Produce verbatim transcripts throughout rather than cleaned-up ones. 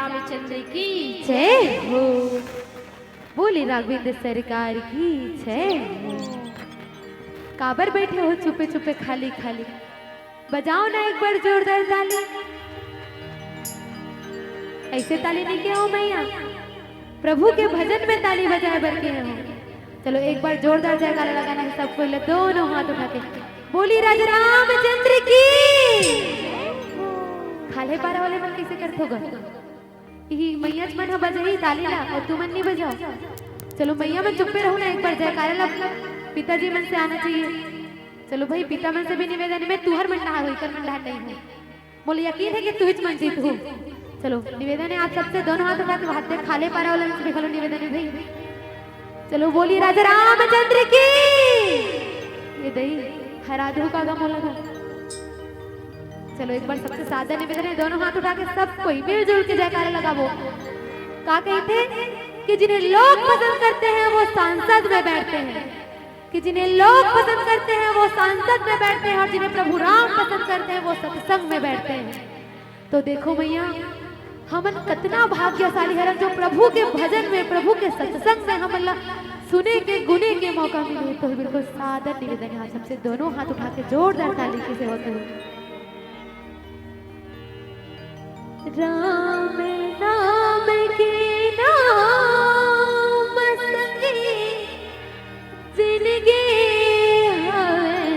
रामचंद्र की जय हो। बोले राघवेंद्र सरकार की जय हो। काबर बैठे हो चुपे चुपे खाली खाली? बजाओ ना एक बार जोरदार ताली। ऐसे ताली नहीं के हो मैया, प्रभु के भजन में ताली बजाए बर के हो। चलो एक बार जोरदार जयकारा लगाना है सबको, ले दोनों हाथ उठा के। बोली राजा रामचंद्र की। खाल्हे पारा वाले मन कैसे करथो ग? इही मैयाच मन ह बजाही ताली ला अउ तुमन नी बजाओ। चलो मैया मन चुप्पे रहो ना, एक बार जयकारा ला पिताजी मन से आना चाहिए। चलो भाई, पिता मन से भी निवेदन हे, मैं तुहर मन डहार हों, इकर मन डहार नहीं हों। मोला यकीन हे कि तुहिच मन जीतहू। चलो निवेदन हे आप सबसे, दोनों हाथ उठा के हाथ दे, खाल्हे पारा वाला मन से भी घलो निवेदन हे भाई। चलो बोली राजा रामचंद्र की। ये दई हरा दू का गा मोला गा। चलो एक बार सबसे सादर निवेदन हे, दोनों हाथ उठा के सब कोई मिलजुल के जयकारा लगाबो। का कहिथे कि जिन्हें लोग पसंद करते हैं वो सांसद में बैठते हैं, कि जिन्हें लोग पसंद करते हैं वो सांसद में बैठते हैं और जिन्हें प्रभु राम पसंद करते हैं वो सत्संग में बैठते हैं। तो देखो मैया, हमन कतना भाग्यशाली हरन जो प्रभु के भजन में, प्रभु के सत्संग में हमन ला सुने के, गुने के मौका मिले। तो बिल्कुल सादर निवेदन हे आप सबसे, दोनों हाथ उठा के जोरदार ताली की सेवा करो। राम नाम के नाम संगे जिनगी हवे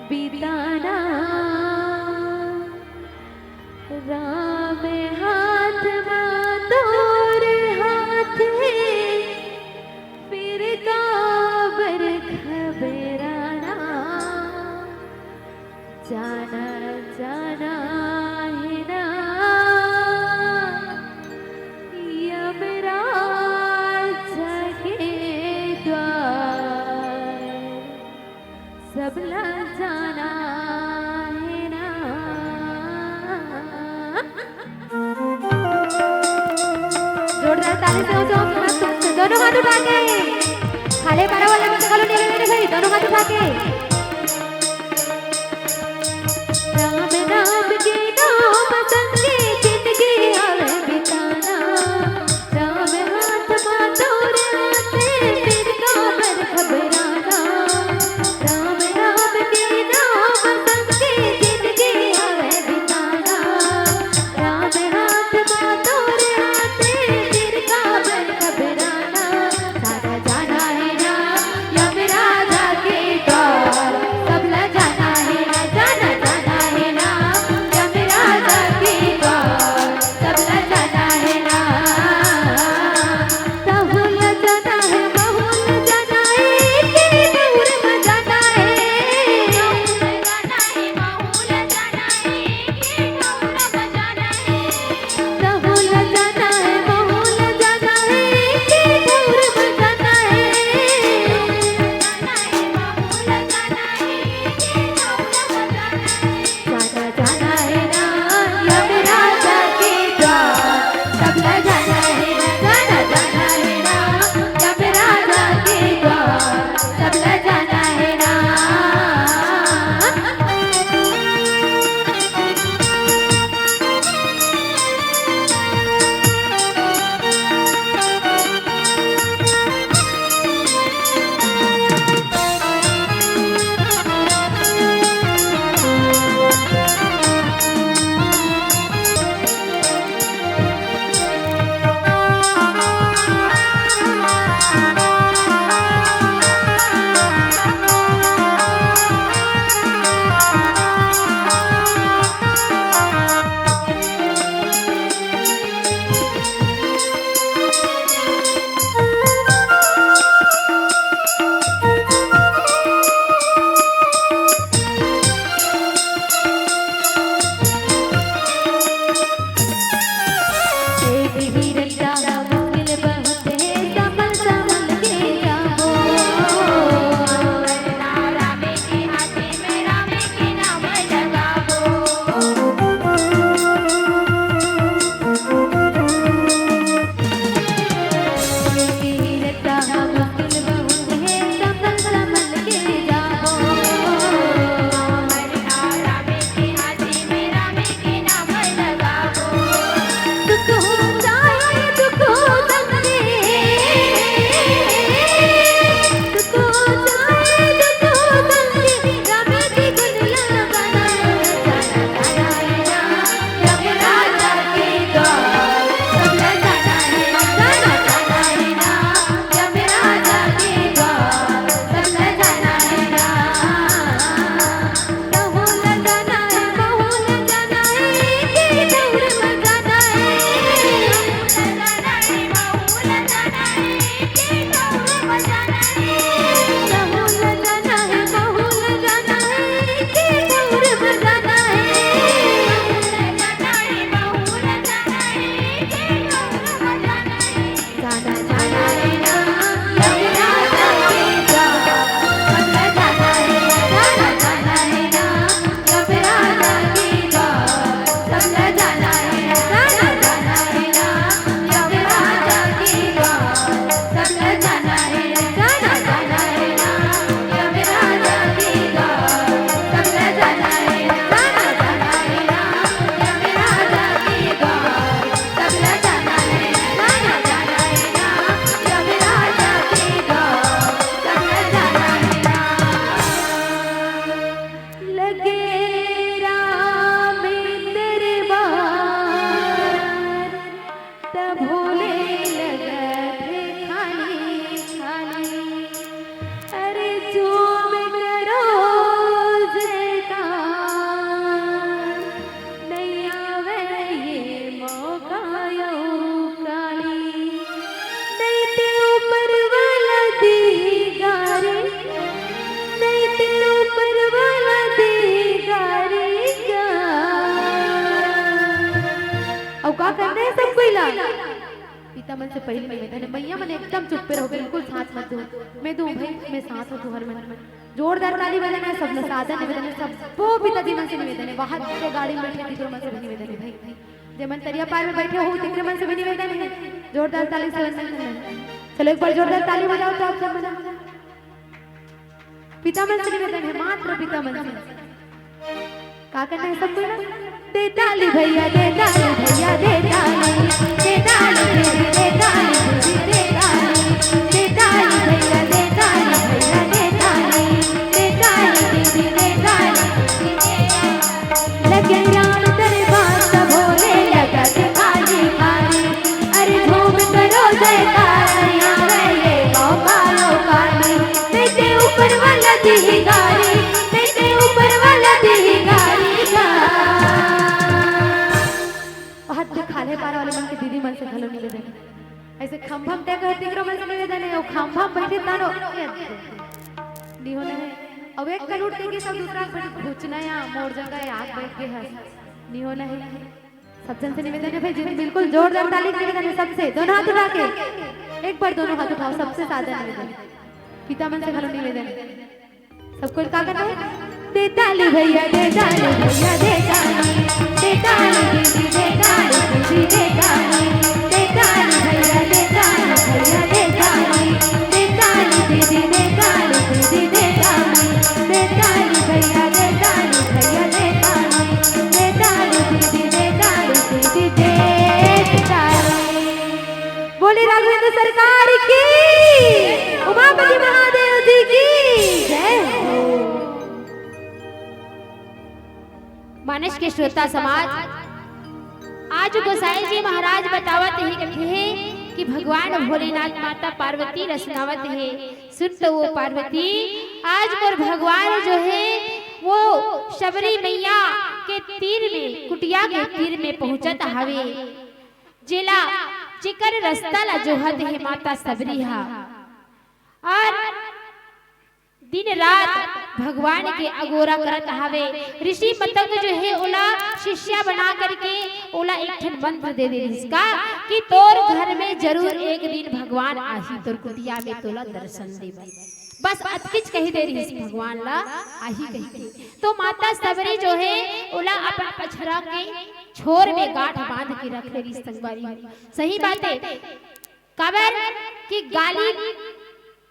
बिताना। राम हाथ मा तोर हाथ हे, फिर काबर घबराना। जाना, जाना हे ना यमराज के द्वार, सबला जाना हे ना। जोरदार ताली से हो जाओ, हाथ, दोनों हाथ उठा के। खाल्हे पारा वाला मन से घलो निवेदन हे भाई, दोनों हाथ उठा के। राम नाम के नाम संगे जिनगी हवे बिताना। राम हाथ मा तोर हाथ हे, फिर काबर घबराना। राम नाम के नाम संगे जिनगी हवे बिताना। राम हाथ मा तोर हाथ हे, फिर काबर घबराना। सादा जाना हे ना यमराज लगे राम दरबार, त भोले लगत हे खाली खाली। अरे झूम करो जयकार, नइ आवे ये मौका अउ काली। नइ ते ऊपर वाला दिगारी, नइ ते ऊपर वाला दिगारी का। अउ का करना हे सब कोई ला? पिता मन से पहिली निवेदन हे, मइया मन एकदम चुप्पे रहो, बिल्कुल साथ मत दो। मैं दूं भाई, मैं साथ हूं तुंहर मन। जोरदार ताली बजाना हे सब ला, सादर निवेदन हे, सबो पिताजी मन से निवेदन हे, बाहर के गाड़ी में बैठे तिकरो मन से भी निवेदन हे भाई, जे मन तरिया पार में बैठे हो तिकरे मन से भी निवेदन हे, जोरदार ताली से वंदन करना हे। चलो एक बार जोरदार ताली बजाओ तो आप सब मन। पिता मन से निवेदन हे, मात्र पिता मन से। का करना हे सबको ना? दे ताली भैया, दे ताली भैया, दे ताली, दे ताली दीदी, दे ताली दीदी, दे ताली, दे ताली भैया, दे ताली भैया, दे ताली, दे ताली दीदी, दे ताली। लगे राम दरबार त भोले लगत खाली खाली। अरे झूम करो जयकार, नइ आवे ये मौका अउ काली। नइ ते ऊपर वाला दिगारी, नइ ते ऊपर वाला दिगारी का। हाथ दिखा ले पार वाले मन के दीदी मन से घलो निवेदन। अइसे खंभा म ते कहे तिकरो मन से निवेदन हे, अउ खंभा म बैठे तारो। निहो नहीं। अउ एक कन उठ के सब दूसरा बैठ घुचना या मोर जगह हे, आप बैठ के हस। निहो नहीं। सब जन से निवेदन हे भाई, जी, बिल्कुल जोरदार ताली के निवेदन हे सबसे। दोनों हाथ उठा के। एक बार दोनों हाथ उठाओ, सबसे सादर निवेदन। पिता मन से घलो निवेदन। सबको का करना हे? दे ताली भैया, दे ताली भैया, दे ताली, दे ताली दीदी, दे ताली दीदी, दे ताली, दे ताली भैया, दे ताली भैया, दे ताली, दे ताली दीदी, दे ताली दीदी, दे ताली, दे ताली भैया, दे ताली भैया, दे ताली, दे ताली दीदी, दे ताली दीदी, दे ताली। बोले राघवेंद्र सरकार की, उमापति महादेव जी की जय हो। मानस के श्रोता समाज, आज गोसाई जी महाराज बतावत हे, कथे हे कि भगवान भोलेनाथ माता पार्वती रसनावत हे। सुन तो वो पार्वती, आज मोर भगवान जो हे वो शबरी मइया के तीर में, कुटिया के तीर में पहुंचत हावे, जेला, जेकर रस्ता ला जोहत हे माता शबरी हा। अउ दिन रात भगवान के अगोरा करत हावे। ऋषि मतंग जो हे ओला शिष्या बना करके ओला एक ठन मंत्र दे दे रिहिस का कि तोर घर में जरूर एक दिन भगवान आही, तोर कुटिया में तोला दर्शन देवय। बस अतकिच कहि दे रिहिस भगवान ला आही कहिके। तो माता शबरी जो हे ओला अपन अचरा के छोर में गांठ बांध के रख ले रिहिस संगवारी। सही बात हे। काबर कि गाली,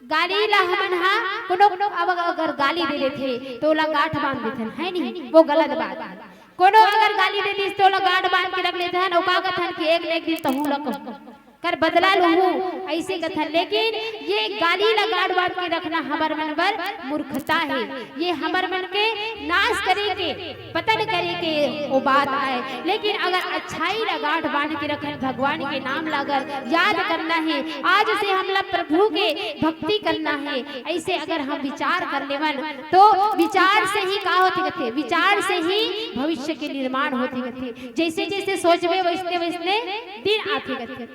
गाली ला हमन हा कोनो अब अगर गाली दे देथे तो ओला गांठ बांध देथन, हे नहीं? वो गलत बात हे। कोनो अगर गाली दे दिस तो ओला गांठ बांध के रख लेथन, अउ का कथन कि एक न एक दिन तहूं ला कहूं, कर बदला लूहूं, अइसे कथन। लेकिन ये गाली ला गांठ बांध के रखना हमर मन बर मूर्खता हे, ये हमर मन के नाश करे के पतन करे के वो बात आय। लेकिन अगर अच्छाई ला गांठ बांध के रखन, भगवान के नाम ला अगर याद करना हे, आज से हमला प्रभु के भक्ति करना हे, अइसे अगर हम विचार कर लेवन तो विचार से ही का होथे कथे, विचार से ही भविष्य के निर्माण होथे कथे। जइसे जइसे सोचबे वइसने वइसने दिन आथे कथे।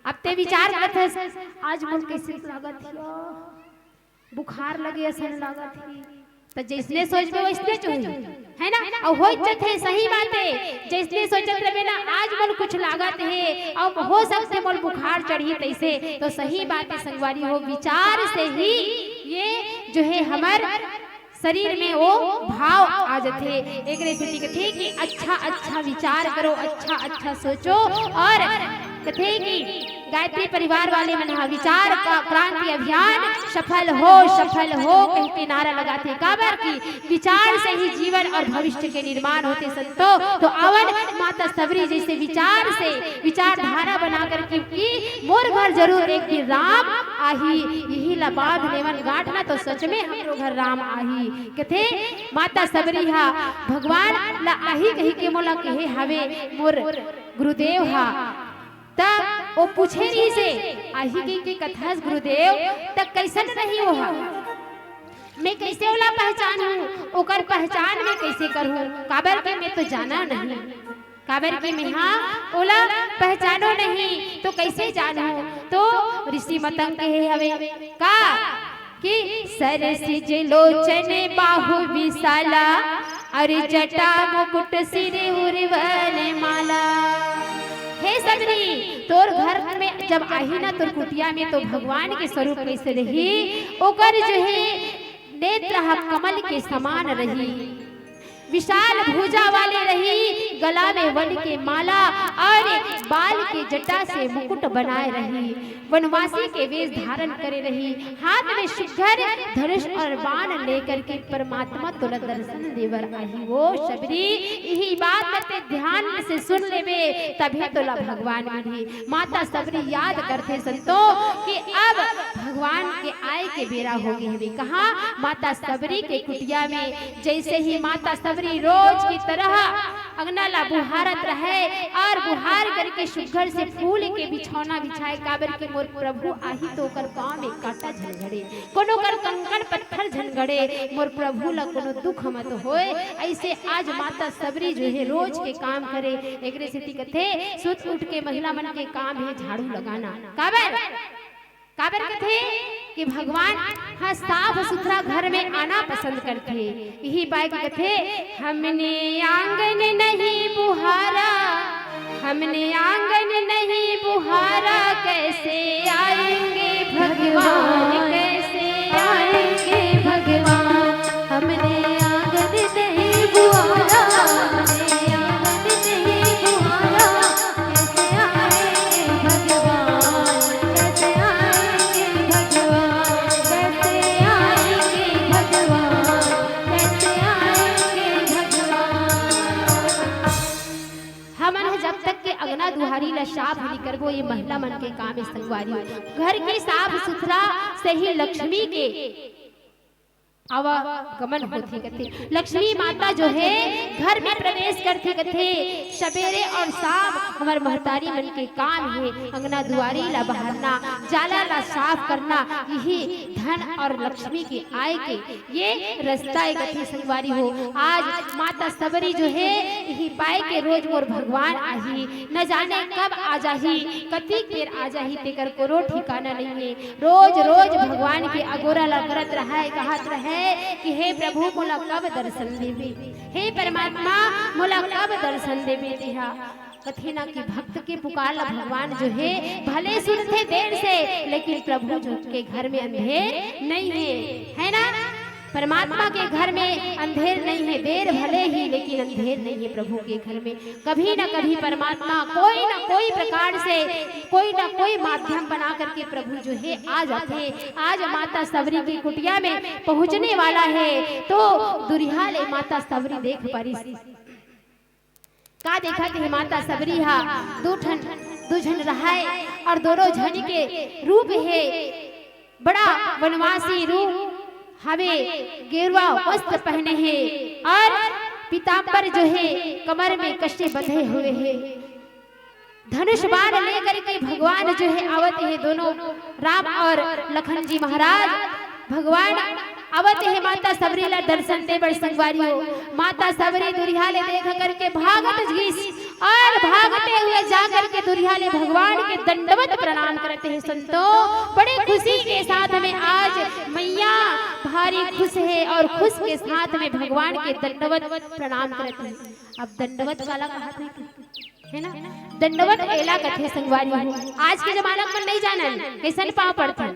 अब ते विचार करथस, आज मोला कइसे लागत हे, बुखार लगे असन लागत हे, त जइसने सोचबे वइसने च होही, हे ना? अउ होइच जथे, सही बात हे। जइसने सोचत रहिबे ना, आज मोला कुछ लागत हे, अउ हो सकथे मोला बुखार चढ़ही तइसे, तो सही बात हे संगवारी हो, विचार से ही ये जो हे हमर शरीर में वो भाव आ जथे। एकरे सेती कथे कि अच्छा अच्छा विचार करो, अच्छा अच्छा सोचो। और कथे कि गायत्री परिवार वाले मन ह विचार का क्रांति अभियान सफल हो, सफल हो कहिके नारा लगाथे। काबर कि विचार से ही जीवन और भविष्य के निर्माण होथे संतो। तो आवन माता सबरी जैसे विचार से विचारधारा बना करके कि मोर घर जरूर एक दिन राम आही, यही ला बांध लेवन गांठ ना, तो सच में हमरो घर राम आही। कथे माता सबरी हा भगवान ला आही कहिके मोला कहे हवे मोर गुरुदेव हा। त वो पूछे रहिसे, आही कहिके कथस गुरुदेव, त कैसन रही वो हा? मैं कैसे ओला पहचानहूं, ओकर पहचान मैं कैसे करहूं? काबर के मैं तो जाना नहीं, काबर के मैं हा ओला पहचानो नहीं, तो कैसे जानहूं? तो ऋषि मतंग कहे हवे का कि सरसिज लोचन बाहु विशाला, अरे जटा मुकुट सिर उर्वन माला। हे सबरी, तोर घर में जब आही ना, तोर कुटिया में, तो भगवान के स्वरूप कैसे रही? ओकर जो हे नेत्र ह कमल के समान रही, विशाल भुजा वाले रही, गला में वन के माला और बाल के जटा से मुकुट बनाए रही, वनवासी के वेश धारण करे रही, हाथ में सुघर धनुष और बाण लेकर के परमात्मा तोला दर्शन देबर आही। वो सबरी, यही बात ते ध्यान से सुन लेबे, तभे तोला भगवान मिलही। माता सबरी याद करथे संतो कि अब भगवान के आए के बेरा हो गे हवे। कहाँ? माता सबरी के कुटिया में। जैसे ही माता सबरी रोज की तरह अंगना ला बुहारत रहे और बुहार करके सुघर से फूल के बिछौना बिछाए, काबर के मोर प्रभु आही तो ओकर पाँव में कांटा झन गड़े, कोनो कर कंकड़ पत्थर झन गड़े, मोर प्रभु ला कोनो दुख मत होए। ऐसे आज माता सबरी जो हे रोज के काम करे, एकरे सेती कथे सुत उठ के महिला मन के काम हे झाड़ू लगाना। काबर? काबर कथे कि भगवान ह साफ सुथरा घर में आना पसंद करथे। यही पाए के कथे, हमने आंगन नहीं बुहारा, हमने आंगन नहीं बुहारा, कैसे आएंगे भगवान, कैसे आएंगे भगवान? हमने आंगन नहीं बुहारा, हमने आंगन नहीं बुहारा, कैसे आएंगे भगवान, कैसे आएंगे भगवान, कैसे आएंगे भगवान, कैसे आएंगे भगवान? हमन ह जब तक के अंगना दुआरी ला साफ नइ करबो, ये महिला मन के काम हे संगवारी। घर के साफ सुथरा से ही लक्ष्मी के आवागमन होथे कथे। लक्ष्मी माता जो हे घर में प्रवेश करथे कथे। सबेरे और शाम हमर महतारी मन के काम हे अंगना दुआरी ला बहारना, जाला ला साफ करना, यही धन और लक्ष्मी के आए के ये रस्ता हे कथे संगवारी हो। आज माता सबरी जो हे यही पाए के रोज मोर भगवान आही, न जाने कब आ जाही, कतिक बेर आ जाही, तेकर कोनो ठिकाना नहीं हे। रोज रोज भगवान के अगोरा ला करत रहय, कहत रहय कि हे प्रभु, मोला कब दर्शन देबे, हे परमात्मा, मोला कब दर्शन देबे तेहा। कथे ना कि भक्त के पुकार ला भगवान जो हे भले सुनथे देर से, लेकिन प्रभु जो के घर में अंधेर नहीं हे, है ना? परमात्मा के घर में अंधेर नहीं हे, देर भले ही लेकिन अंधेर नहीं हे प्रभु के घर में। कभी ना कभी परमात्मा कोई ना कोई प्रकार से, कोई ना कोई माध्यम बना करके प्रभु जो हे आ जाथे। आज माता सबरी की कुटिया में पहुंचने वाला हे तो दुरिहा ले माता सबरी देख परिस। का देखत हे माता सबरी हा? दू ठन, दू झन रहय और दोनों झन के रूप हे बड़ा वनवासी रूप हवे, गेरुआ वस्त्र पहने हे और पीताम्बर जो हे कमर में कसे बंधे हुए हे। धनुष बाण लेकर के भगवान जो हे आवत हे, दोनों राम और लखन जी महाराज भगवान आवत हे माता सबरी ला दर्शन दे बर संगवारी हो। माता सबरी दुरिहा ले देख करके भागत गिस और भागते हुए जा करके दुरिहा ले भगवान के दंडवत प्रणाम करत हे संतो। बड़े खुशी के साथ में आज मैया भारी खुश हे और खुश के साथ में भगवान के दंडवत प्रणाम करत हे। अब दंडवत काला कहत हे, है ना? दंडवत एला कथे संगवारी हो। आज के जमाना में नहीं जानन कैसन पाँव पड़थे।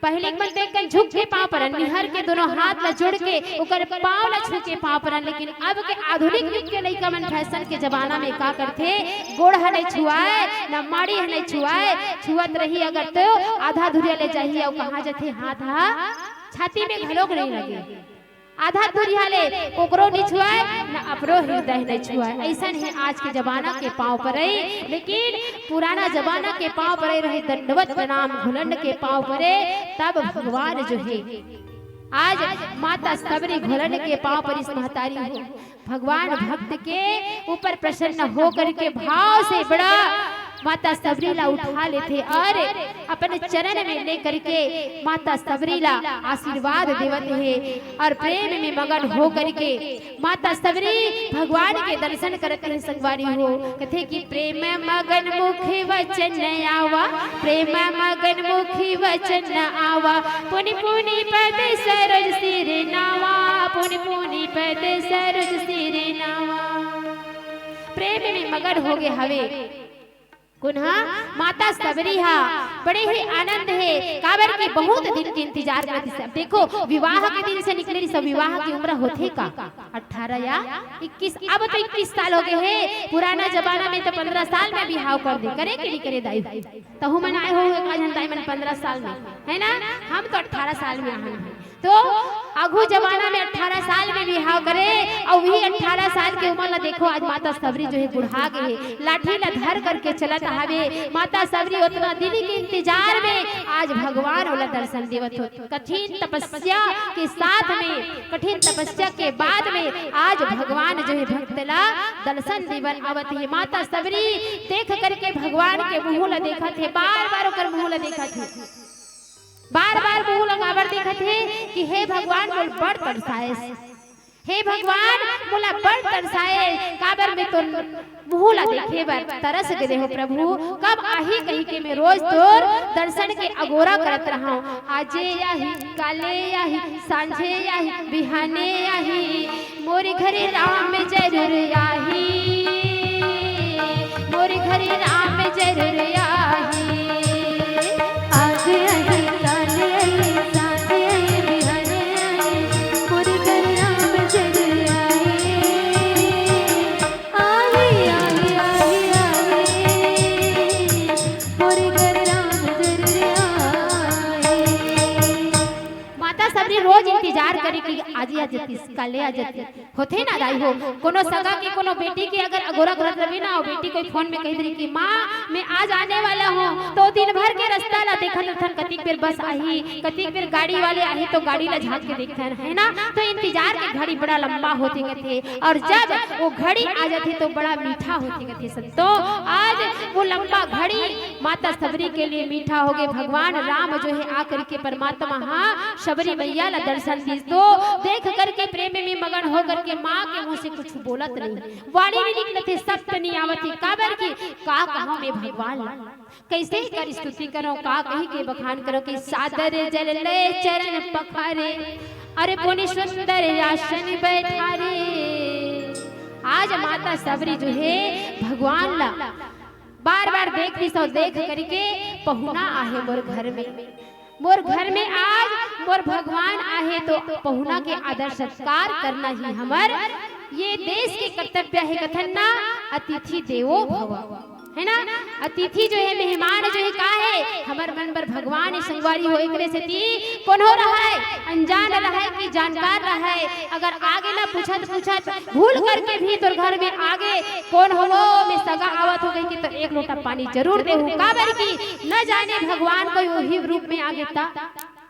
पहिली के मन तो एक कन झुक के पाँव परन, निहर के दोनों हाथ ला जोड़ के ओकर पाँव ला छू के पाँव परन, लेकिन अब के आधुनिक युग के लइका मन फैशन के जमाना में का करथे, गोड़ ह नहीं छुआए, न माड़ी ह नहीं छुआए, छुअत रही अगर तो आधा धुरिया ले जाही अउ कहाँ जथे हाथ ह छाती में घलोक नहीं लगे। आधा धुरिया ले ओकरो नहीं छुआए, न अपनो हृदय नहीं छुआए। ऐसन है आज के जमाना के पाँव परई, लेकिन पुराना जमाना के पाँव परई रहे दंडवत प्रणाम घुलंड के पाँव परे, तब भगवान जो है आज माता सबरी घुलंड के पाँव परिस महतारी हो। भगवान भक्त के ऊपर प्रसन्न हो करके भाव से बड़ा माता सबरी ला उठा लेथे और अपने चरण में ले करके माता सबरी ला आशीर्वाद देवत हे और प्रेम में मगन हो करके माता सबरी भगवान के दर्शन करत हे संगवारी हो। कथे कि प्रेम मगन मुख वचन आवा, प्रेम मगन मुख वचन आवा, पुनि पुनि पद सरोज सिर नावा, पुनि पुनि पद सरोज सिर नावा। प्रेम में मगन हो गे हवे। कोन हा? माता सबरी हा। बड़े ही आनंद हे, काबर के बहुत दिन के इंतजार करत हे। अब देखो, विवाह के दिन से निकले रही सब, विवाह की उम्र होथे का? अठारह या इक्कीस। अब तो इक्कीस साल हो गए हे। पुराना जमाना में तो पन्द्रह साल में बिहाव कर दे, करे के नहीं करे दाई? तहु मन आए हो का जनता मन पन्द्रह साल में, है ना? हम तो अठारह साल में आए हैं। तो आघू जमाना में अठारह साल में बिहाव करे, और वही अठारह साल के उम्र ला देखो, आज माता सबरी जो है बुढ़ा गए है, लाठी ला धर करके चलत हवे। माता सबरी उतना दिन के इंतजार में आज भगवान ओला दर्शन देवत हो। कठिन तपस्या के साथ में, कठिन तपस्या के बाद में आज भगवान जो है भक्त ला दर्शन देवन आवत हे। माता सबरी देख करके भगवान के मुंह ला देखत हे, बार बार ओकर मुंह ला देखत हे, बार बार मुंह ला काबर देखत हे कि हे भगवान मोला बड़ तरसाए, हे भगवान मोला बड़ तरसाए, काबर मैं तो मुंह ला देखे बर तरस गे हो प्रभु, कब आही कही के मैं रोज तोर दर्शन के अगोरा करत रहूं। आजे आही, काले आही, सांझे आही, बिहाने आही, मोर घरे राम जरूर आही, मोर घरे राम जरूर आही। आज आही, काले आही, सांझे आही, बिहाने आही, मोर घरे राम जरूर आही। आही, आही, आही, आही, मोर घरे राम जरूर आही। माता सबरी रोज इंतजार करे कि आज आ जतिस, काले आ जतिस। होथे ना दाई हो, कोनो सगा के कोनो बेटी के अगर अगोरा करत रहे ना, वो बेटी कोई फोन में कह दे कि माँ मैं आज आने वाला हूँ, तो दिन भर के रास्ता ला देखत रथन, कतिक बेर बस आही, कतिक बेर गाड़ी वाले आही, तो गाड़ी ला झांक के देखथन, है ना? तो इंतजार के घड़ी बड़ा लंबा होथे कथे, और जब वो घड़ी आ जाथे तो बड़ा मीठा होथे कथे संतो। आज वो लंबा घड़ी माता सबरी के लिए मीठा हो गए। भगवान राम जो है आकर के परमात्मा हा सबरी मैया ला दर्शन दीस, तो देख करके प्रेम में मगन हो करके माँ के मुंह से कुछ बोलत नहीं, वाणी नहीं निकलत हे, शब्द नहीं आवत हे। काबर कि का कहूँ मैं भगवान ला, कैसे कर स्तुति करो, का कही के बखान करो कि सादर जल ले चरण पखारे, अरे पुनि सुंदर आसन बैठारे। आज माता सबरी जो है भगवान ला बार बार देख रही सो, देख करके पहुना आहे मोर घर में, मोर घर में आज मोर भगवान आहे, तो पहुना के आदर सत्कार करना ही हमर ये देश के कर्तव्य है। कथन ना, अतिथि देवो भव, है ना? अतिथि जो है, मेहमान जो है, का है? हमर मन बर भगवान है संगवारी हो। एकरे सेती कोनो रहय, अनजान रहय कि जानकार रहय, अगर आगे ला पूछत पूछत भूल करके भी तोर घर में आगे, कौन हो वो, मैं सगा आवत हो कही के, तो एक लोटा पानी जरूर देहू। काबर कि न जाने भगवान कोई वही रूप में आगे ता,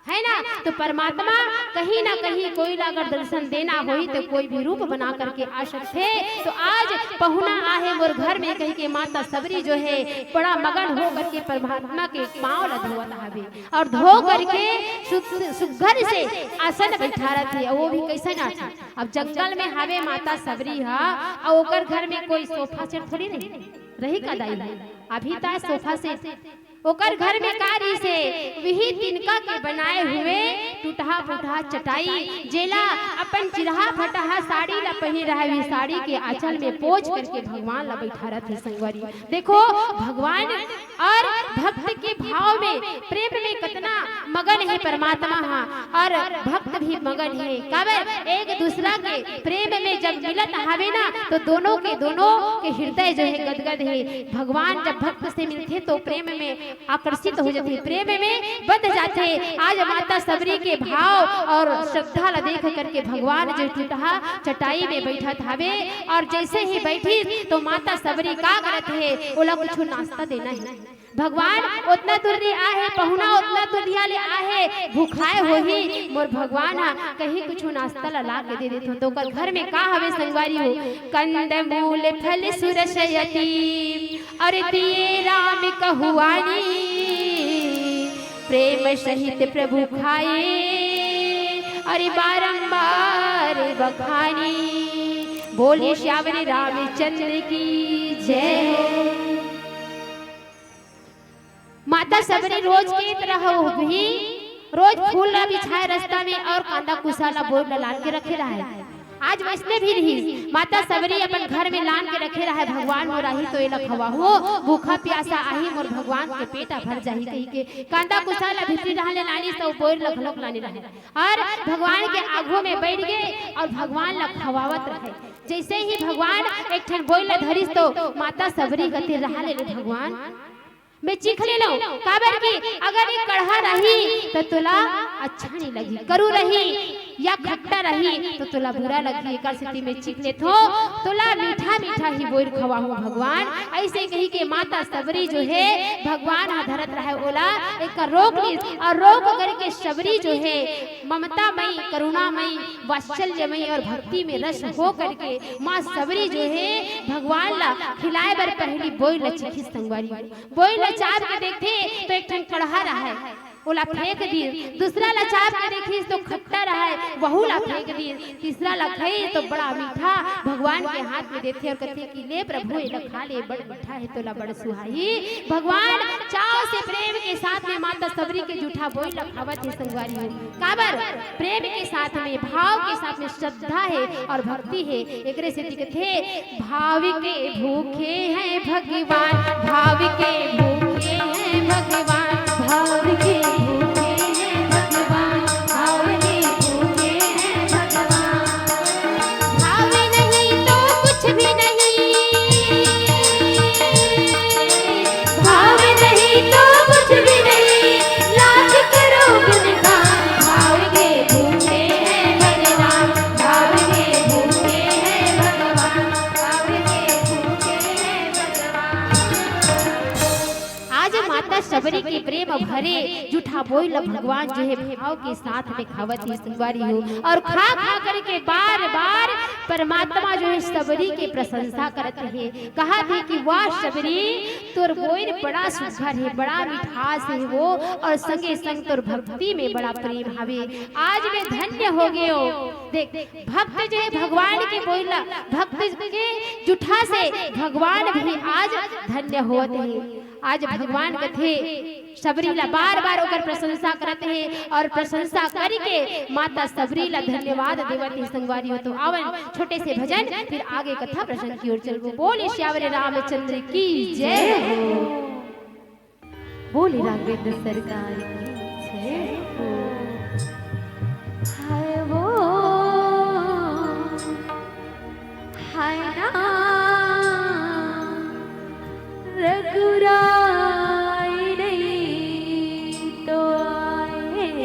है ना? तो परमात्मा कहीं ना कहीं कोई ला अगर दर्शन देना होही तो कोई भी रूप बना करके आ सकथे। तो आज पहुना आहे मोर घर में कही के माता सबरी जो है बड़ा मगन हो करके परमात्मा के पाँव ला धोवत हवे और धो करके सु-, सुघर से आसन बैठारत हे। वो भी कैसन आसन? अब जंगल में हवे माता सबरी हा, और ओकर घर में कोई सोफा सेट थोड़ी रही, रही का दाई? अभी ता सोफा सेट ओकर घर में का रिहिसे? वही तिनका के बनाए हुए टूटहा फूटहा चटाई, जेला अपन चिरहा फटहा साड़ी ला पहिने रहय, वही साड़ी के आंचल में पोंछ करके भगवान ला बइठारत हे संगवारी। देखो, भगवान और भक्त के भाव में, प्रेम में कतना मगन हे परमात्मा हा, और भक्त भी मगन हे। काबर? एक दूसरा के प्रेम में जब मिलत हावे ना, तो दोनों के, दोनों के हृदय जो हे गदगद हे। भगवान जब भक्त से मिलथे तो प्रेम में आकर्षित हो जाथे, प्रेम में बंध जाथे। आज माता सबरी के भाव और श्रद्धा ला देख करके भगवान जो टूटहा चटाई में बैठत हावे, और जैसे ही बैठी तो माता सबरी का करत हे, ओला कुछ नाश्ता देना हे। भगवान ओतना दूर ले आहे, पहुना ओतना दूरिहा ले आहे, भूखाए होही, मोर भगवान हा कहीं कुछ नाश्ता ला, ला के दे देथों। तो ओकर घर में का हवे संगवारी हो? कंद मूल फल सुरस यति, अरे दिए राम कहुआनी, प्रेम सहित प्रभु खाए, अरे बारंबार बखानी। बोलिए श्यावर रामचंद्र की जय हो। माता सबरी रोज के तरह वो भी रोज फूल ला बिछाए रास्ता में और कांदा कुसा ला बोर ला लान के रखे रहय। आज वैसने भी रहिस, माता सबरी अपन घर में लान के रखे रहय, भगवान मोर आही तो एला खवाहूं, भूखा प्यासा आही, मोर भगवान के पेट भर जाही कहिके कांदा कुसा ला भीतरी डहर ले लानिस, तो बोर ला घलोक लाने रहय और भगवान के आगू में बैठ गे और भगवान ला खवावत रहय। जैसे ही भगवान एक ठन बोर ला धरिस, तो माता सबरी कथे, रहा ले ले भगवान, मैं चीख ले लूं, काबर कि अगर ये कड़हा रही तो तोला अच्छा नहीं लगी, करू रही या खट्टा रही तो तोला बुरा लगी, एकर सेती मैं चीख लेथों, तोला मीठा मीठा ही बोर खवाहूं भगवान। ऐसे कहिके माता सबरी जो हे भगवान हा धरत रहय ओला, एकर रोक लीस और रोक करके सबरी जो हे ममता मई, करुणा मई, वात्सल्य मई और भक्ति में रस हो करके माँ सबरी जो हे भगवान ला खिलाए बर पहली बोर ला चिखिस संगवारी। बोर ला चाब के देखथे तो एक ठन कड़हा रहय, ओला फेंक दिस। दूसरा ला चाब के देखिस तो खट्टा रहय, वहू ला फेंक दिस। तीसरा ला खाइस तो बड़ा मीठा भगवान के हाथ में देथे और कथे कि ले प्रभु, एला खा ले, बड़ मीठा हे, तोला बड़ सुहाही। भगवान चाव से प्रेम के साथ में माता सबरी के जूठा बोर ला खावत हे संगवारी हो। काबर? प्रेम के साथ में, भाव के साथ में श्रद्धा हे और भक्ति हे। एकरे सेती कथे, भाव के भूखे हैं भगवान, भाव के भूखे हैं भगवान, भाव के भूखे हैं भगवान, भाव के भूखे हैं भगवान। भाव नहीं तो कुछ भी नहीं, भाव नहीं तो कुछ भी नहीं, लाख करो गुणगान। भाव के भूखे हैं भगवान, भाव के भूखे हैं भगवान, भाव के भूखे हैं भगवान। आज माता शबरी के प्रेम भरे जूठा बोर ला भगवान जो हे भाव के साथ में खावत हे संगवारी हो, और खा खा करके बार बार परमात्मा जो हे शबरी के प्रशंसा करत हे, कहत हे कि वाह शबरी, तोर बोर बड़ा सुघर हे, बड़ा मिठास हे वो, और संगे संग तोर भक्ति में बड़ा प्रेम हवे। आज मैं धन्य हो गेंव। देख, भक्त जो हे भगवान के बोर ला, भक्त के जूठा से भगवान भी आज धन्य होवत हे। आज भगवान कथे शबरी ला बार बार ओकर प्रशंसा करत हे और प्रशंसा करके माता शबरी ला धन्यवाद देवत हे संगवारी हो। तो आवन छोटे से भजन, फिर आगे कथा प्रसंग की ओर चलबो। बोले श्यावर रामचंद्र की जय हो। बोले राघवेंद्र सरकार की जय हो। हाय वो, हाय ना, रघुराई नहीं तो आए।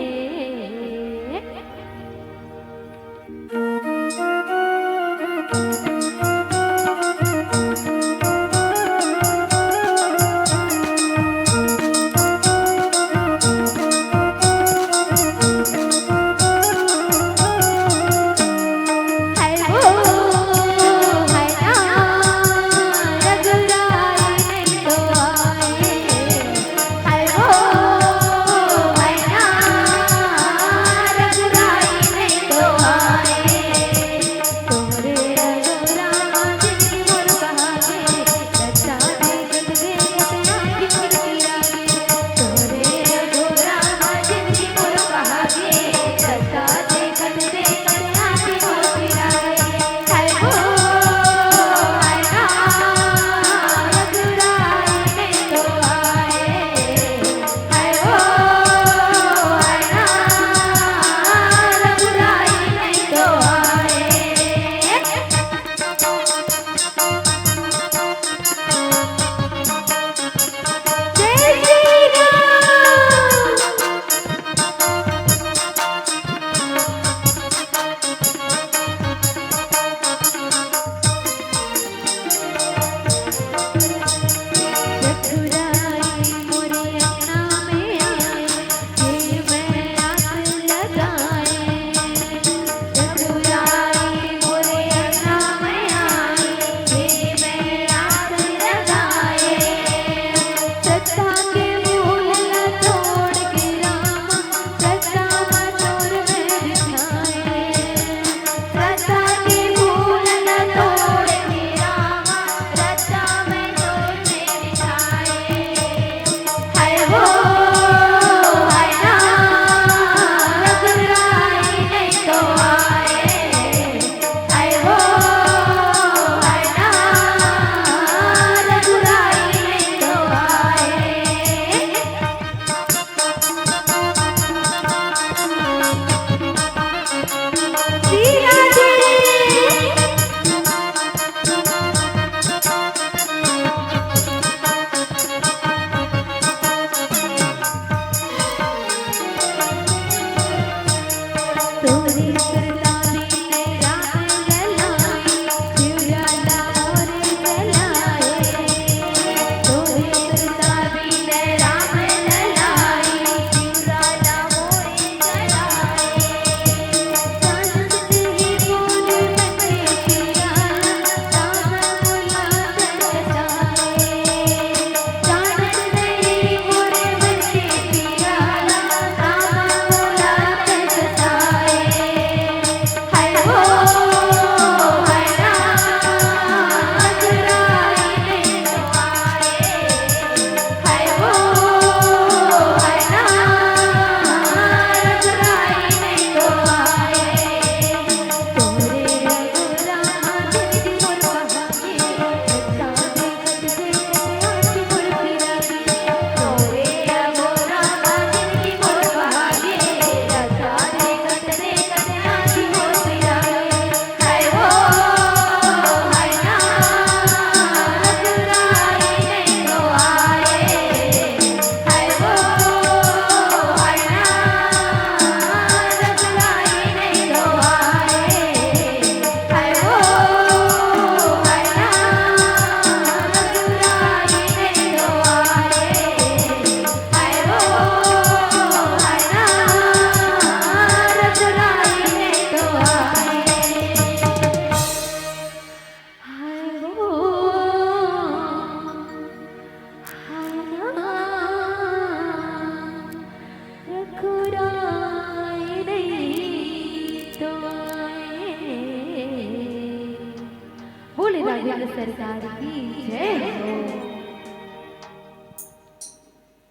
बोले राघवेंद्र सरकार की जय हो।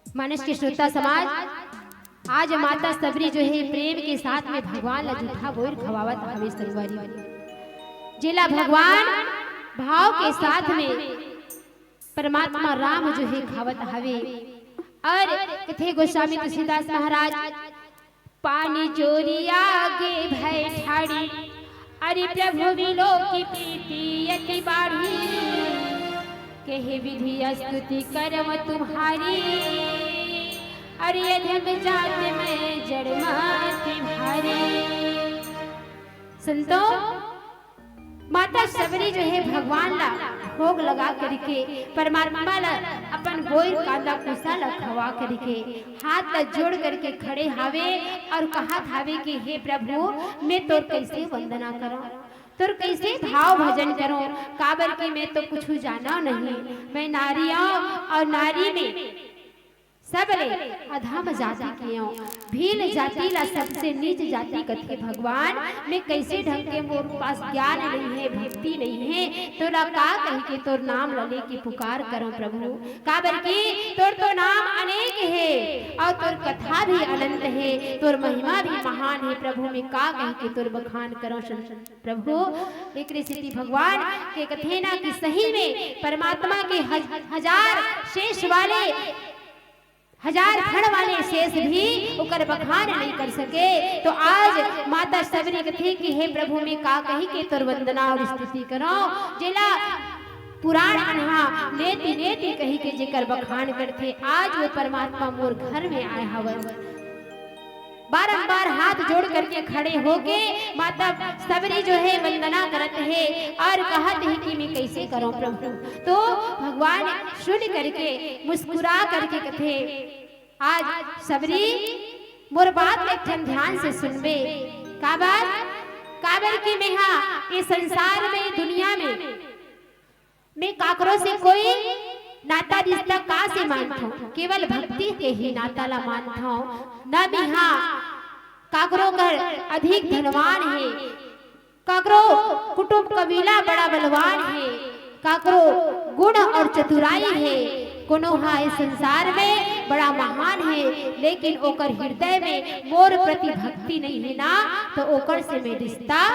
मानस के श्रोता समाज, आज माता सबरी जो हे प्रेम के साथ में भगवान ला जूठा बोर खवावत हवे संगवारी, जेला भगवान भाव के साथ में परमात्मा राम जो हे खावत हवे। और कथे गोस्वामी तुलसीदास महाराज, पानी जोरिया गे भय ठाड़ी, अरे प्रभु मिलो की प्रीति अति बाढ़ी, कहे विधि स्तुति करम तुम्हारी, अरे अधम जात में जड़ माती भारी। संतो, माता सबरी जो हे भगवान ला भोग लगा करके, परमात्मा ला अपन बोइर कांदा कुसा ला खवा करके, हाथ ला जोड़ करके खड़े हावे और कहत हावे कि हे प्रभु, मैं तोर कैसे वंदना करूं, तोर कैसे भाव भजन करूं, काबर कि मैं तो कुछ जाना नहीं, मैं नारी हूं और नारी में सबले अधम जाति के हूं, भील जाति ला सबसे नीच जाति कथे भगवान। मैं कैसे ढंग के, मोर पास ज्ञान नहीं है, भक्ति नहीं है, तोला का कहि के तोर नाम ला लेके पुकार करूं प्रभु, काबर कि तोर तो नाम अनेक है और तोर कथा भी अनंत है, तोर महिमा भी महान है प्रभु। मैं का कहि के तोर बखान करूं प्रभु। एकरे सेती भगवान के कथे ना कि सही में परमात्मा के हज-, हजार शेष वाले, हजार फण वाले शेष भी ओकर बखान नहीं कर सके। तो आज माता सबरी कथे कि हे प्रभु, मैं का कहि के तोर वंदना और स्तुति करो, जेला पुराण मन हा नेति नेति कहि के जेकर बखान करथे, आज वो परमात्मा मोर घर में आए हवस। बारंबार हाथ जोड़ करके खड़े होके माता सबरी जो है वंदना करत है और कहत है कि मैं कैसे करूं प्रभु। तो भगवान सुन करके मुस्कुरा करके कथे, आज सबरी मोर बात एक ठन ध्यान से सुनबे। का बात? काबर कि मैं हा ये संसार में, दुनिया में मैं काकरो से कोई नाता रिश्ता का से मानथंव, केवल भक्ति के ही नाता ला मानथंव। न बिहा काकरो घर अधिक धनवान हे, काकरो कुटुंब कबीला बड़ा बलवान हे, काकरो गुण और चतुराई हे, कोनो हा इस संसार में बड़ा महान हे, लेकिन ओकर हृदय में मोर प्रति भक्ति नहीं हे ना, तो ओकर से मैं रिश्ता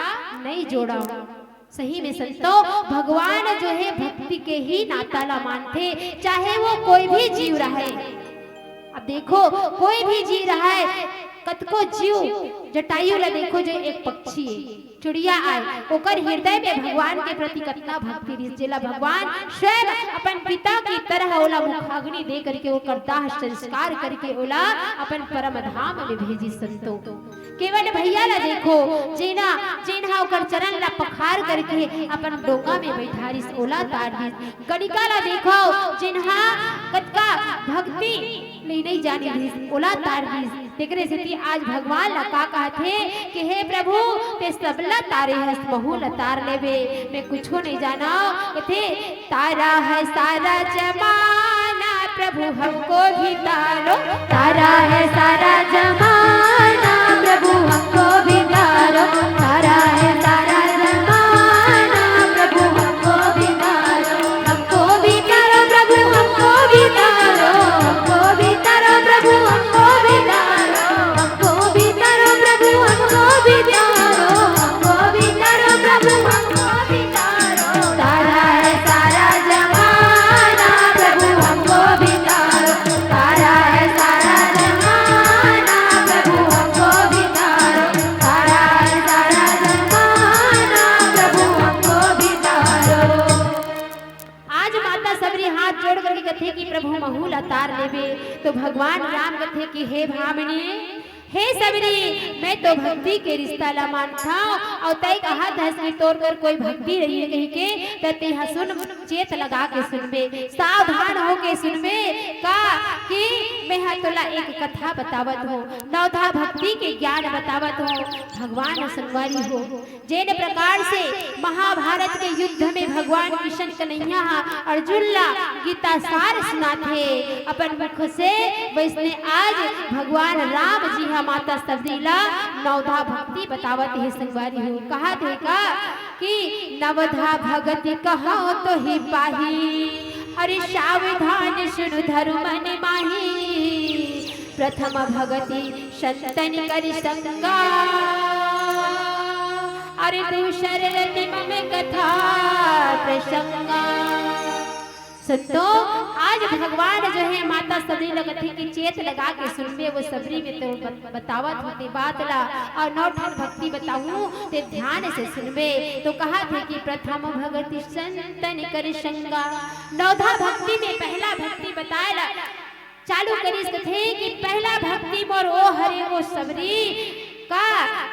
नहीं जोड़ंव। सही में संतो, भगवान जो है भक्ति के ही नाता ला मानथे, चाहे वो कोई भी जीव रहे। अब देखो, कोई भी जीव रहे, कतको जीव जटायु ला देखो, जो एक पक्षी है, चिड़िया आय, ओकर हृदय में भगवान के प्रति कतना भक्ति रिहिस, जेला भगवान स्वयं अपन पिता की तरह ओला मुखाग्नि दे करके, ओकर दाह संस्कार करके ओला अपन परम धाम में भेजिस संतो। केवल भैया ला देखो, जेना, जेन हा ओकर चरण ला पखार करके अपन डोंगा में बैठारिस, ओला तार दिस। गणिका ला देखो, जेन हा कतका भक्ति ले नइ जाने दिस, ओला तार दिस। तेकरे सेती आज भगवान ला का कहत हे कि हे प्रभु, ते सबला तारे हस, महू ला तार लेबे, मैं कुछो नइ जानव। कथे, तारा है सारा जमाना, प्रभु हमको भी तारो। तारा है सारा जमाना, प्रभु हमको भी तारो। तारा है सारा जमाना, प्रभु हमको भी तारो। हमको भी तारो प्रभु, हमको भी तारो। हमको भी तारो प्रभु, हमको भी तारो। हमको भी तारो प्रभु, हमको भी तारो। हमको भी तारो प्रभु, हमको भी तारो। तारा है सारा जमाना, प्रभु हमको भी तारो। तारा है सारा जमाना, प्रभु हमको भी तारो। तारा है सारा जमाना, प्रभु हमको भी तारो। आज माता सबरी हाथ जोड़ करके कथे कि प्रभु महू ला तार लेबे, तो भगवान राम कथे कि हे भामिनी, हे सबरी, मैं तो भक्ति के रिश्ता ला मानथव, अउ तैं कहत हस कि तोर कर कोई भक्ति रहिए कहिके, त तेहा सुन, चेत लगा के सुनबे, सावधान होके सुनबे का कि मेहा तोला एक कथा बतावत हों, नवधा भक्ति के ज्ञान बतावत हों। भगवान संगवारी हो, जेन प्रकार से महाभारत के युद्ध में भगवान कृष्ण कन्हैया हा अर्जुन ला गीता सार सुनाथे अपन मुख से, वैसने आज भगवान राम जी हा माता सबरी ला नवधा भक्ति बतावत हे संगवारी हो। कहत हे का कि नवधा भगति कहौं तोहि पाही, अरे सावधान सुन धरु मन माही। प्रथम भगति संतन कर संगा, अरे दूसर रति मम कथा प्रसंगा। संतो, आज भगवान जो है माता सबरी ला कथे कि चेत लगा के सुनबे, वो सबरी में तो बत-, बतावत हों ते बात ला, अउ नौ ठन भक्ति बताहूं ते ध्यान से सुनबे। तो कहत हे कि प्रथम भगति संतन कर संगा, नवधा भक्ति में पहला भक्ति बताय ला चालू करिस, कथे कि पहला भक्ति मोर ओ हरे ओ सबरी का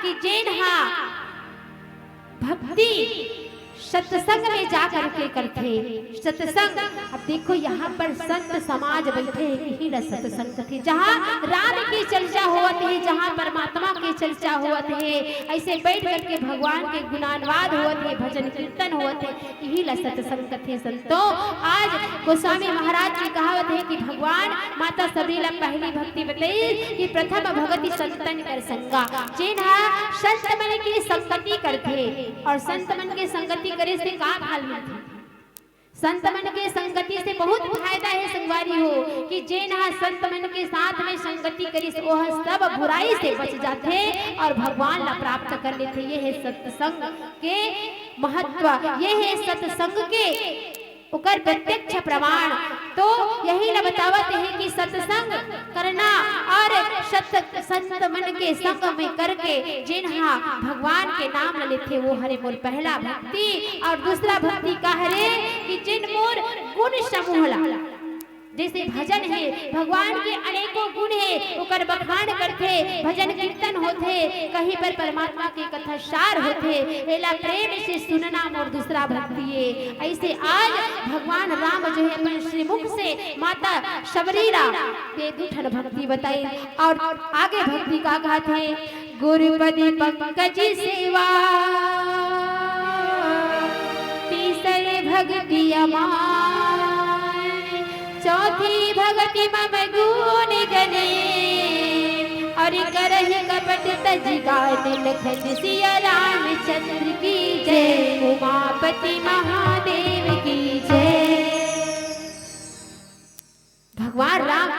कि जेन हा भक्ति सत्संग में जा करके करथे। सत्संग, अब देखो यहाँ पर संत समाज बैठे हे, इही ला सत्संग कथे, जहाँ राम की चर्चा होवत हे, जहाँ परमात्मा की चर्चा होवत हे, ऐसे बैठ करके भगवान के गुणानुवाद होवत हे, भजन कीर्तन होवत हे, इही ला सत्संग कथे संतो। आज गोस्वामी महाराज जी कहावत हे कि भगवान माता सबरी ला पहली भक्ति बताइस कि प्रथम भगति संतन कर संगा, जेन हा संत मन के संगति करथे। अउ संत मन के संगति करे से का फल मिलथे? संत मन के संगति से बहुत फायदा हे संगवारी हो, कि जेन हा संत मन के साथ में संगति करिस, ओह सब बुराई से बच जाथे अउ भगवान ला प्राप्त कर लेथे। ये हे सत्संग के महत्व, ये हे सत्संग के ओकर प्रत्यक्ष प्रमाण। तो यही ला बतावत हे कि सत्संग करना अउ सत-, संत मन के संग में करके जेन हा भगवान के नाम ल लेथे, वो हरे मोर पहला भक्ति। अउ दूसरा भक्ति का हरे कि जेन मोर गुण समूह ला, जैसे भजन हे, भगवान के अनेकों गुण हे, ओकर बखान करथे, भजन कीर्तन होथे, कहीं पर परमात्मा के कथा सार होथे, एला प्रेम से सुनना मोर दूसरा भक्ति हे। ऐसे आज भगवान राम जो है अपन श्रीमुख से माता शबरी ला ये दू ठन भक्ति बताई। अउ आगे भक्ति का कहत हे, गुरुपद पंकज सेवा, तीसर भक्ति अमाय, चौथी भगति मम गुण गने, अउ करहि कपट तजि गान लखन सिया रामचंद्र की जय, उमापति महादेव की जय। भगवान राम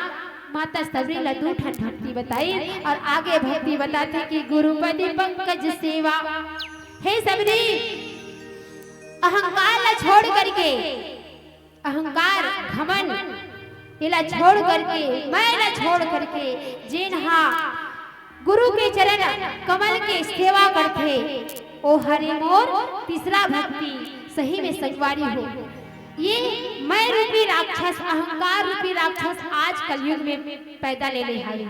माता शबरी ला दू ठन भक्ति बताई अउ आगे भक्ति बताथे कि गुरुपद पंकज सेवा। हे शबरी, अहंकार ला छोड़ करके, अहंकार, घमंड, एला छोड़ करके, मैं ला छोड़ करके, जेन हा गुरु के चरण कमल के सेवा करथे, ओ हरे मोर तीसरा भक्ति। सही में संगवारी हो, ये मैं रूपी राक्षस, अहंकार रूपी राक्षस आज कलयुग में पैदा ले ले हावे।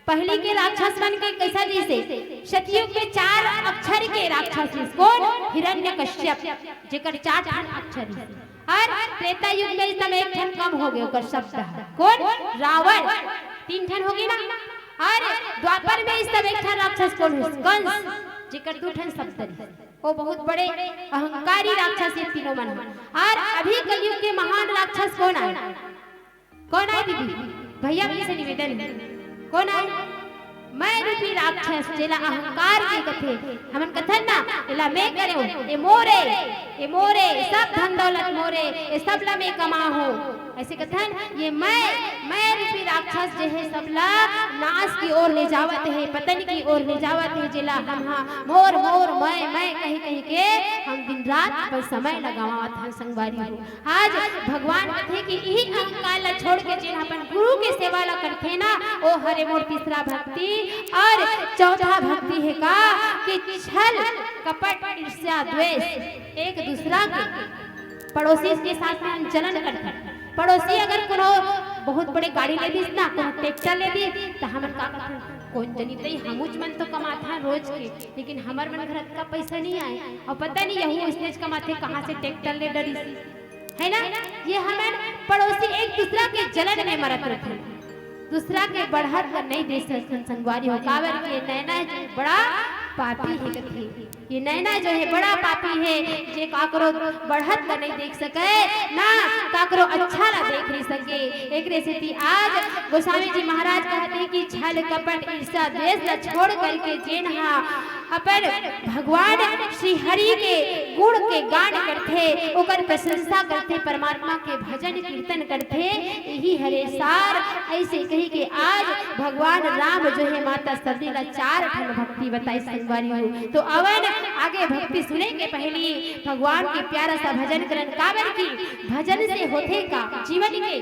पहली के राक्षस मन के कैसा जैसे सतयुग में चार अक्षर के राक्षस, कौन? हिरण्यकश्यप, जेकर चार ठन अक्षर हे। और त्रेता युग में इस समय एक ठन कम हो गए, ओकर शब्द है। कौन? रावण। तीन ठन हो गई ना। और द्वापर में इस समय एक ठन राक्षस कौन है? कंस, जेकर दू ठन शब्द है। वो बहुत बड़े अहंकारी राक्षस ये तीनों मन है। और अभी कलयुग के महान राक्षस कौन आए? कौन आए दीदी? भैया, आपसे निवेदन है, कौन आए? मैं रूपी राक्षस, जेला अहंकार के कथे। हमन कथन ना, एला मैं करेंव, ए मोरे, ए मोरे, सब धन दौलत मोरे, ए सब ला मैं कमा हूँ। ऐसे कथन, ये मैं, मैं रूपी राक्षस जे है, सबला नाश की ओर ले जावत है, पतन की ओर ले जावत है, जेला हम हा मोर, मोर, मैं, मैं कही, कही के हम दिन रात अपन समय लगावत हन संगवारी हो। आज भगवान कथे कि इही अहंकार ला छोड़ के जेन अपन गुरु के सेवा ला करथे ना, ओ हरे मोर तीसरा भक्ति। और चौथा भक्ति है का कि छल, कपट, ईर्ष्या, द्वेष, एक दूसरा के, पड़ोसी के साथ में हम जलन करथन। पड़ोसी अगर कोनो बहुत बड़े गाड़ी ले दिस ना, कोनो ट्रैक्टर ले दिस, त हमन का करथन? कोन जनी तई, हमूच मन तो कमाथन रोज के, लेकिन हमर मन घर अतका पैसा नहीं आए, और पता नहीं यहू उसने कमाथे, कहाँ से ट्रैक्टर ले डरिस। है ना? ये हमन पड़ोसी एक दूसरा के जलन में मरत रथन, दूसरा के बढ़त ला नहीं दे सकन संगवारी हो। काबर के नैना जो बड़ा पापी है कथे, ये नैना जो है बड़ा पापी है, जे काकरो बढ़त ला नहीं देख सके, ना काकरो अच्छा ला देख नहीं सके। एकरे सेती आज गोस्वामी जी महाराज कहते कि छल कपट ईर्ष्या द्वेष ला छोड़ करके जेन हा अपन भगवान श्री हरि के गुण के गान करथे, ओकर प्रशंसा करथे, परमात्मा के भजन कीर्तन करथे, यही हरे सार। ऐसे कही के आज भगवान राम जो है माता सती ला चार ठन भक्ति बताई संगवारी हो। तो अवन आगे भक्ति सुने के पहली भगवान के प्यारा सा भजन करन, काबर की भजन से होथे का जीवन के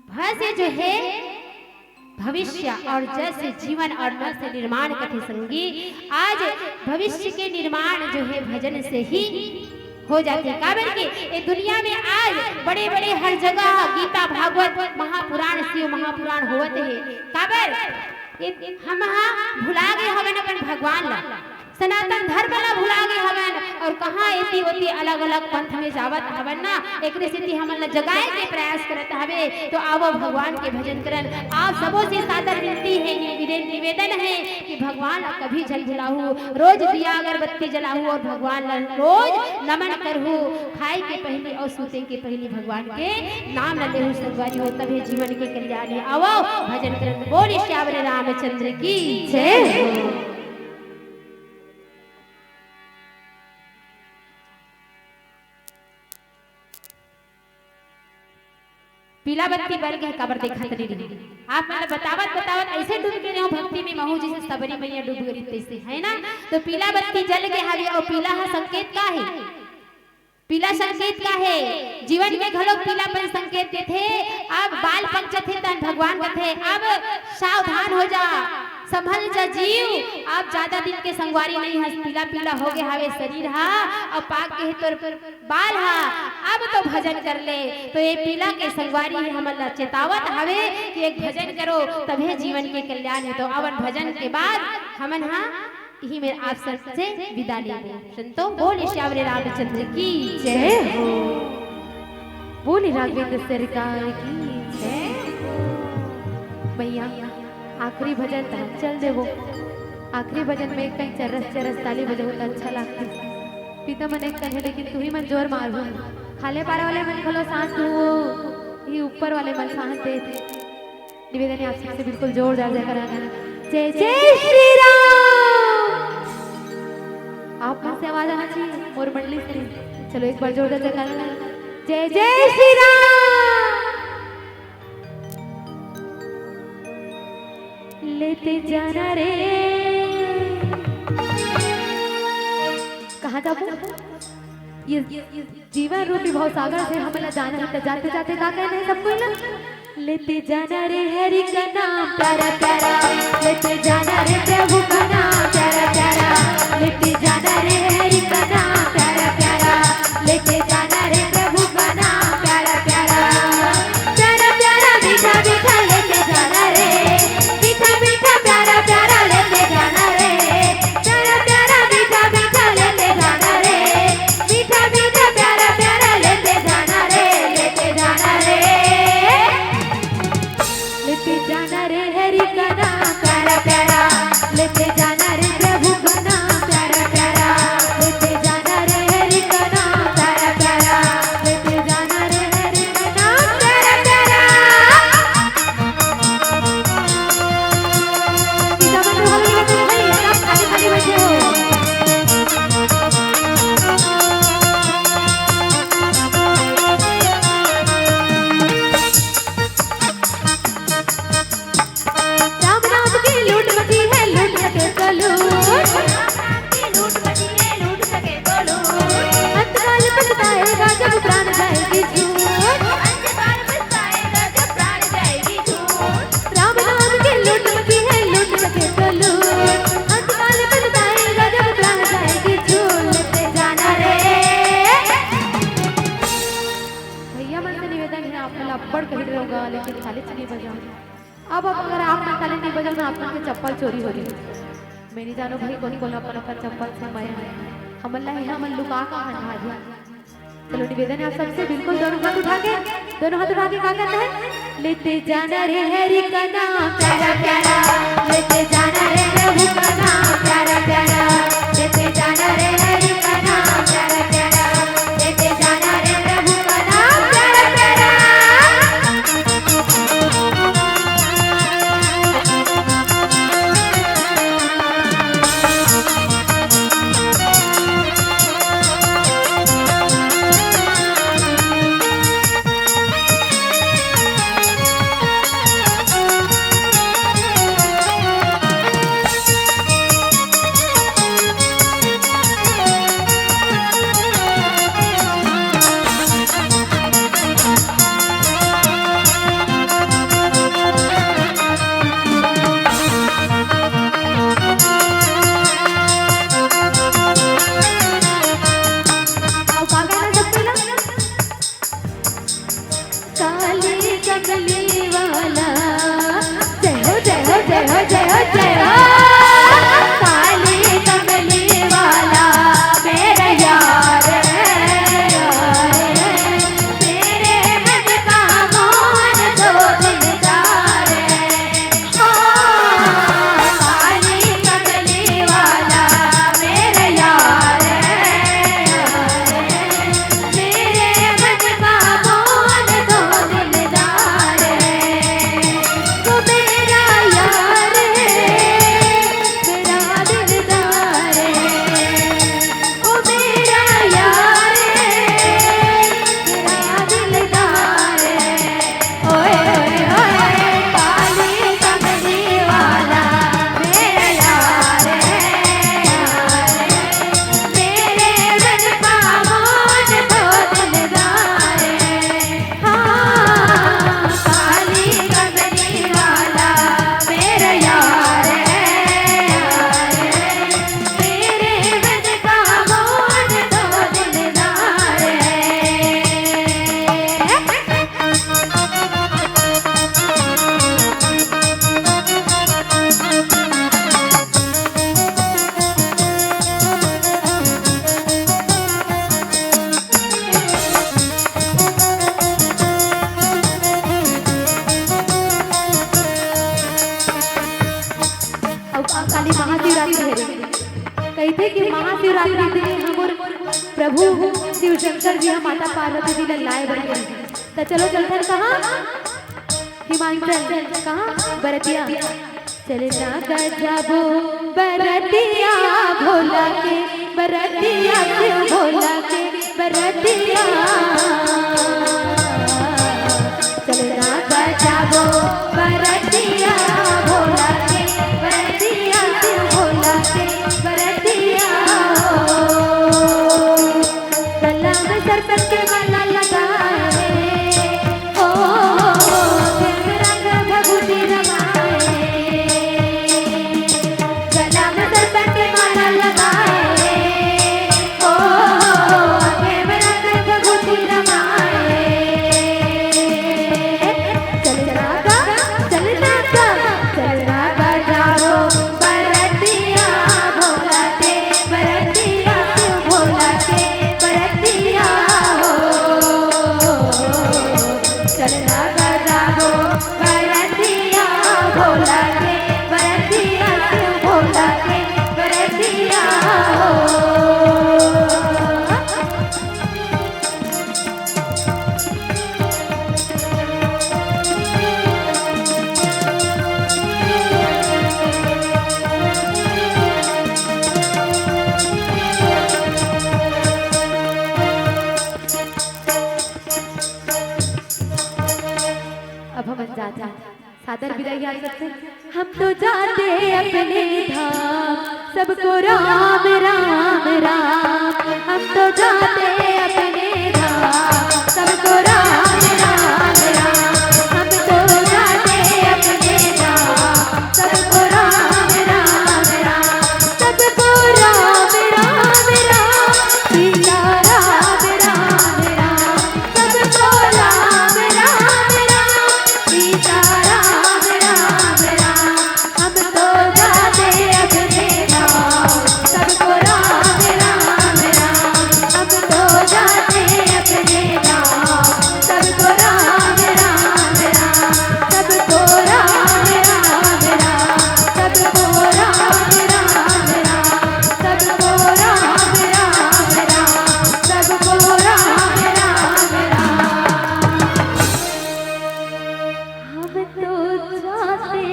भ से जो है भविष्य और ज से जीवन और न से निर्माण कथे संगी। आज भविष्य के निर्माण जो है भजन से ही हो जाथे। काबर के ए दुनिया में आज बड़े-बड़े हर जगह गीता, भागवत, महापुराण, शिव महापुराण होवत हे। काबर? ए, हम हा भुला गे हवन अपन भगवान ला, सनातन धर्म ला भुला गे हवन, और कहाँ एती ओती अलग-अलग पंथ में जावत हवन ना। एकरे सेती हमन ला जगाए के प्रयास करत हवे। तो आवो भगवान के भजन करन। आप सबो से सादर विनती है, निवेदन, निवेदन है कि भगवान ला कभी झन भुलाहू, रोज दिया अगरबत्ती जलाहू और भगवान ला रोज नमन करहू। खाए के पहली और सूते के पहली भगवान के नाम ला लेहू संगवारी हो, तभे जीवन के कल्याण है। आवो भजन करन। बोल सियावर रामचंद्र की जय हो। पीला बत्ती बर गे हे, काबर देखत नहीं रही। आप मन ला बतावत बतावत ऐसे डूब गे रहे हो भक्ति में, महू जैसे सबरी मैया डूब गई तैसे, है ना? तो पीला बत्ती जल गे हवे, और पीला हा संकेत का है? पीला संकेत का है? जीवन में घलो पीलापन संकेत देथे। अब बाल पक जथे तन भगवान कथे, अब सावधान हो जा, संभल जा जीव, अब ज्यादा दिन के संगवारी नहीं हस, पीला पीला हो गे हवे शरीर हा, अब पाक गे हे तोर बाल हा, अब तो भजन कर ले। तो ये पीला के संगवारी ही हमन ला चेतावत हवे कि एक भजन करो, तभे जीवन के कल्याण है। तो अवन भजन के बाद हमन हा इही मेर आप सबसे विदा लेबो। संतो बोल सियावर रामचंद्र की जय हो। बोल राघवेंद्र सरकार की जय हो। भैया, आखिरी भजन त चल देबो। आखिरी भजन में कहीं चरस चरस ताली बजाहू त अच्छा लागथे। पिता मन एक कहे, लेकिन तुही मन जोर मारहू। हाले पारा वाले मन घलो साथ दू, ही ऊपर वाले मन साथ दे। निवेदन है आप सबसे, बिल्कुल जोरदार जयकारा लगाना। जय जय श्री राम। आप मन से आवाज आना चाहिए, मोर मंडली से नहीं। चलो एक बार जोरदार जयकारा लगाना। जय जय श्री राम। लेते जाना रे। कहाँ जाबो? ये जीवन रूपी भवसागर से हमला जाना है, तो जाते जाते का कहना है सबको ना? लेते जाना रे हरि का नाम प्यारा प्यारा, लेते जाना रे प्रभु का नाम प्यारा प्यारा, लेते जाना रे हरि का नाम प्यारा प्यारा, लेते जाना रे प्रभु का नाम प्यारा प्यारा, प्यारा प्यारा मीठा मीठा लेते जाना रे, मीठा मीठा प्यारा प्यारा लेते जाना रे, प्यारा प्यारा मीठा मीठा लेते जाना रे, मीठा मीठा प्यारा प्यारा लेते जाना रे, लेते जाना रे। लेते जाना रे हरि का नाम प्यारा प्यारा, लेते जाना रे प्रभु का नाम प्यारा प्यारा, लेते जाना रे हरि का नाम प्यारा प्यारा, लेते जाना रे हरि का नाम प्यारा प्यारा। सीतामढ़ी वाले लेकिन भाई, सब खाली खाली बैठे हो। राम नाम की लूट मची है, लूट सके तो लूट। अंतकाल पछताएगा जब प्राण जाएगी छूट। राम नाम की लूट मची है, लूट सके तो लूट। अंतकाल पछताएगा जब प्राण जाएगी छूट। लेते जाना रे। भैया मन से निवेदन है, आप मन अब्बड़ कहित रहोगा, लेकिन ताली नहीं बजाओ। अब, अब अगर आप मन ताली नहीं बजाओ ना, आप मन के चप्पल चोरी हो जाही। मैं नहीं जानों भाई, कोन कोन अपन अपन चप्पल से मैं, हमन ला ही हमन लुका का हंडा दिया। चलो निवेदन है आप सबसे, बिल्कुल दोनों हाथ उठा के, दोनों हाथ उठा के का कहते हैं? लेते जाना रे हरि का नाम प्यारा प्यारा, लेते जाना रे प्रभु का नाम प्यारा प्यारा, लेते जाना रे हरि का नाम प्यारा प्यारा, लेते जाना रे प्रभु का नाम प्यारा प्यारा। अउ का गाना सब पहिला? काली कमली वाला, जय हो, जय हो, जय हो, जय हो, जय हो। काली कमली वाला मेरा यार है, यार है। मेरे मन का मोहन तो दिलदार है। हाँ, काली कमली वाला मेरा यार है, यार है। मेरे मन का मोहन तो दिलदार है, वो मेरा यार है, मेरा दिलदार है, वो मेरा यार है, मेरा दिलदार है। ओए, ओए, ओए, काली कमली वाला मेरा यार है, यार है। मेरे मन का मोहन तो दिलदार है। हाँ, काली कमली वाला मेरा यार है, यार है। मेरे मन का मोहन तो दिलदार है। अउ काली महाशिवरात्रि हरे। कहिथे कि महाशिवरात्रि दिन हमर प्रभु शिव शंकर जी ह माता पार्वती जी ला लाए बर गे। त चलो चलथन कहाँ? हिमाचल। कहाँ? बरतिया। चलना गा जाबो बरतिया भोला के, बरतिया शिव भोला के, बरतिया। चलना गा जाबो बरतिया भोला के, बरतिया शिव भोला के, बरतिया। गला में सरसों के माला लगा रे, ओ, ओ, ओ, अब हमन जात हन। सादर बिदाई आप सबसे। हम तो जाते अपने धाम, सबको राम राम राम। हम तो जाते अपने धाम, सबको राम राम राम। हम तो जाते अपने धाम, सबको राम राम राम। सबको राम राम राम। सीता राम राम राम। सबको राम राम राम। सीता राम राम राम। हम तो जाते अपने धाम, सबको राम राम राम। हम तो जाते अपने धाम, सबको राम राम राम। सबको राम राम राम। सबको राम राम राम। सबको राम राम राम। सबको राम राम राम। हम तो जाते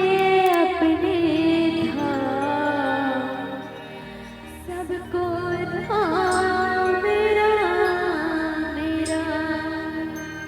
अपने धाम, सबको